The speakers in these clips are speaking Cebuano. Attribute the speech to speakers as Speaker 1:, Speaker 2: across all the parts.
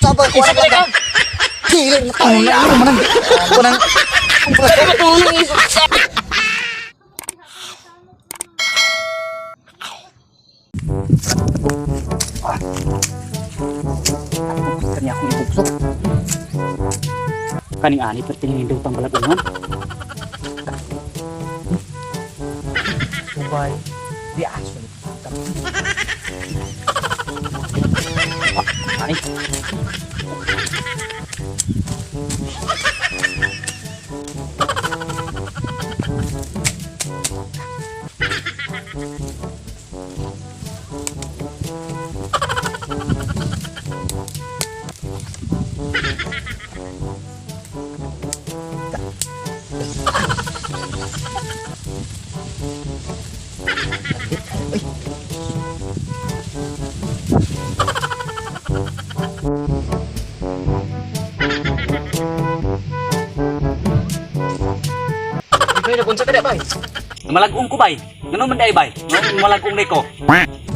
Speaker 1: Saba ko
Speaker 2: Isa ka.
Speaker 1: Dili na tong na imo man. Kunang
Speaker 2: Dali matulong iso.
Speaker 1: Kani akong ibugsok.
Speaker 3: Kaning ani pertingin daw tang balagungan.
Speaker 1: Subay. Di aso.
Speaker 3: Ani.
Speaker 2: Ikaw na kunsa ka da bay.
Speaker 3: Malagong ko bay. Ngano man day bay? Ngano malagong day ko?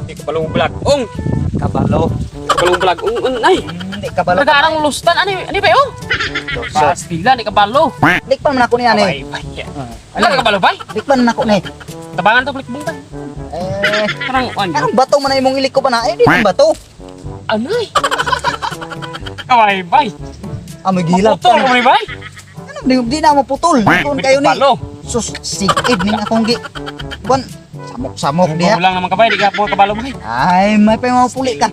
Speaker 2: Di ka balong blag. Ong,
Speaker 1: Kabalo.
Speaker 2: kabalo blag. Ong, ay.
Speaker 1: Hindi kabalo.
Speaker 2: Nagarang lustan ani ani bay oh. Pastila ni kabalo.
Speaker 1: Likpan man ako ni ani.
Speaker 2: Bay bay. Ano ka kabalo bay?
Speaker 1: Likpan man ako ni.
Speaker 2: Tabangan to blik bay.
Speaker 1: Eh,
Speaker 2: Karang ano?
Speaker 1: anong bato man na imong ilik ko pa na? Eh, di ang bato.
Speaker 2: Anay. Kaway bay.
Speaker 1: Amoy gilap.
Speaker 2: Putol ko ni bay.
Speaker 1: Ano, di na maputol. Doon kayo ni.
Speaker 2: Kabalo.
Speaker 1: Sus, sigid ning akong gi. Kuan, samok-samok diha.
Speaker 2: Kulang naman ka bay, di ka po kabalo bay.
Speaker 1: Ay, may pa mapuli ka.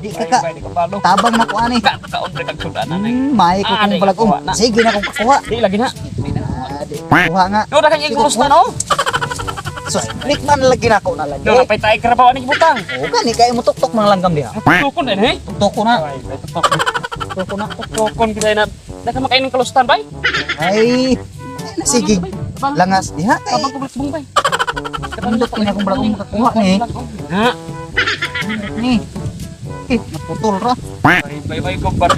Speaker 1: Di ka ka.
Speaker 2: Bay, di kabalo.
Speaker 1: Tabang na ko ani.
Speaker 2: Ka kaon ra kag sudanan ay.
Speaker 1: May ko
Speaker 2: Ah,
Speaker 1: kong
Speaker 2: di,
Speaker 1: balagong.
Speaker 2: kuha na.
Speaker 1: Sige na kong kakuha.
Speaker 2: Di lagi na. Di na.
Speaker 1: Ah, di kuha nga.
Speaker 2: No, dakan yung lustan oh.
Speaker 1: Sus, likman lagi na ako na lagi.
Speaker 2: No, napay tayo karabaw ani butang.
Speaker 1: O gani kay mo tuktok mga langgam diha.
Speaker 2: Tukon din eh.
Speaker 1: Tuktok ko na,
Speaker 2: Ay, bay tuktok.
Speaker 1: tuktok ko na.
Speaker 2: Tukon kita na. Dakan makain ng kalustan bay.
Speaker 1: Ay, ay na sige. Langas diha kay.
Speaker 2: Tabang ko balik bay.
Speaker 1: Pindot ko na akong balagong makakuha ni.
Speaker 2: Ha?
Speaker 1: Ni. Eh, naputol ra.
Speaker 2: Bay bay bay ko bar.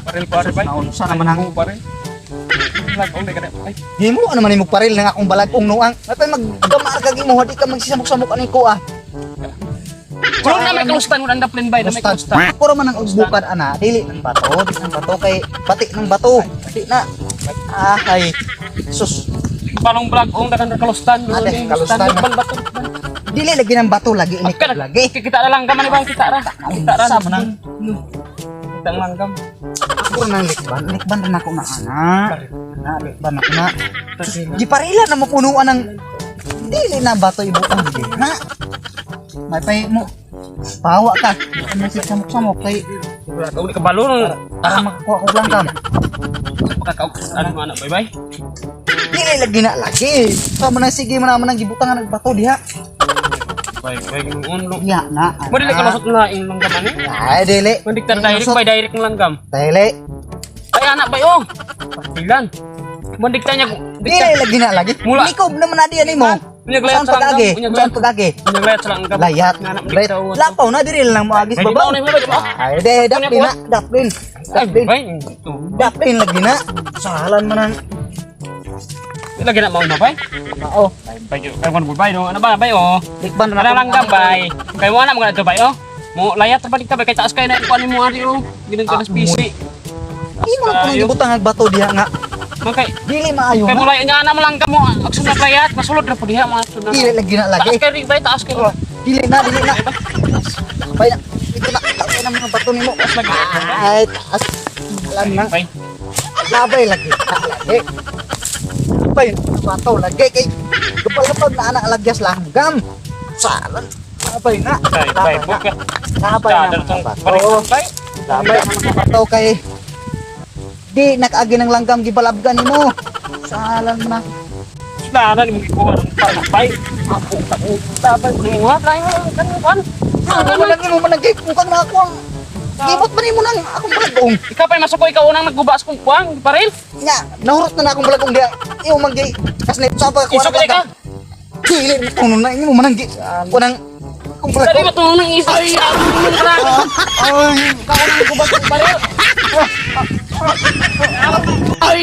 Speaker 2: Baril baril bay.
Speaker 1: Naunsa naman ang
Speaker 2: Baril. Lag di ka na. Ay,
Speaker 1: Himo naman imong paril nga akong balagong nuang. May pa maggamar kag imo di ka magsisamok-samok ani ko ah.
Speaker 2: Kulong na may kalustan wala daplin bay, na may kalustan.
Speaker 1: Ako ra man ang ugbukad ana, dili ng bato, di ng bato kay pati ng bato. Di na. Ah, ay. Sus,
Speaker 2: Palong vlog ong dakan kalustan.
Speaker 1: Ade, kalustan.
Speaker 2: Ban bato.
Speaker 1: dili lagi ng bato lagi ini
Speaker 2: Apka
Speaker 1: lagi.
Speaker 2: Kita na langgam ani bay, kita ra. Kita ra.
Speaker 1: Sa man
Speaker 2: Kita langgam.
Speaker 1: Ako nang likban, likban rin ako na ana. Na likban ako na. Giparila na mapunuan ng dili na bato ibutang di na. May pay mo pawa ka. Ano si samok-samok kay
Speaker 2: Ong di kabalo
Speaker 1: para makakuha ko lang kam.
Speaker 2: Makakaog ano anak bay bay.
Speaker 1: Dili lagi na lagi. Sa man sige man naman ang gibutangan ng bato diha.
Speaker 2: Bay bay ngon lo.
Speaker 1: Diha na.
Speaker 2: Mo dili kalusot na ing langgam ani.
Speaker 1: Ay dili.
Speaker 2: Mandik tar direct bay direct ng langgam.
Speaker 1: Dili.
Speaker 2: Ay anak bay oh. Pastilan. Mandik ta niya.
Speaker 1: Dili lagi na lagi.
Speaker 2: Mula.
Speaker 1: Likob naman na diyan nimo.
Speaker 2: Unyag layat
Speaker 1: Saan
Speaker 2: sa langgam.
Speaker 1: pag-agi?
Speaker 2: Unyag
Speaker 1: Saan
Speaker 2: layat.
Speaker 1: pag-agi?
Speaker 2: Unyag layat sa langgam.
Speaker 1: Layat.
Speaker 2: Anak
Speaker 1: Layat.
Speaker 2: daw.
Speaker 1: Lapaw na diri lang moagis
Speaker 2: Ay, di
Speaker 1: babaw.
Speaker 2: ba, unay mo ba, di ba?
Speaker 1: Ay, de, daplin na, daplin.
Speaker 2: Ay
Speaker 1: Daplin.
Speaker 2: bay. Ito.
Speaker 1: Daplin lagi na. Salan man ang
Speaker 2: Di lagi na mao na bay.
Speaker 1: mao.
Speaker 2: Bay ay kon bay no. Ano ba bay oh.
Speaker 1: Likban na
Speaker 2: Ano langgam bay. Kay mo na mga to bay oh. Mo layat sa balik ta bay kay taas kay na kuan mo ari oh. Ginang
Speaker 1: Ah,
Speaker 2: ka spisi.
Speaker 1: Di mo lang kung gibutang ang bato diha nga.
Speaker 2: Mangkay
Speaker 1: Dili maayo
Speaker 2: kay
Speaker 1: na.
Speaker 2: mo layat nga na mo langgam mo aksun na layat masulod ra pud diha mga sunod.
Speaker 1: Dili lagi na lagi.
Speaker 2: Taas kay ri bay taas kay.
Speaker 1: Dili na, dili na. Bay na. Dito na. Taas na mga bato nimo.
Speaker 2: Taas lagi.
Speaker 1: Ay, taas. Alam na.
Speaker 2: Bay.
Speaker 1: Labay lagi. Lagi. Bay, bato lagi kay gapalapag na anak lagyas langgam. Salan. Labay na.
Speaker 2: Bay bay
Speaker 1: Labay na.
Speaker 2: buka.
Speaker 1: Labay na.
Speaker 2: Dadal
Speaker 1: mga
Speaker 2: tong
Speaker 1: bato.
Speaker 2: balik bay.
Speaker 1: Labay ang mga bato kay di nakaagi ng langgam gibalabgan nimo. Salan na.
Speaker 2: Sana ni mo gikuha ng bay. Ako tako. Tabay mo ha, lain mo kan kan.
Speaker 1: Ano man lang nimo man mukhang na ako ang Gibot man nimo nang akong balagong.
Speaker 2: Ikaw pa masuko ikaw unang nagguba sa kong kuang baril.
Speaker 1: Nya, nahurot na na akong balagong diha. Imo man gi kasnip sa pa
Speaker 2: Iso ka ka.
Speaker 1: Dili na tuno na imo man ang gi kunang akong
Speaker 2: Dali
Speaker 1: balagong.
Speaker 2: matulong ng isa. Ay,
Speaker 1: Ay,
Speaker 2: ikaw unang nagguba sa kong baril.
Speaker 1: ay.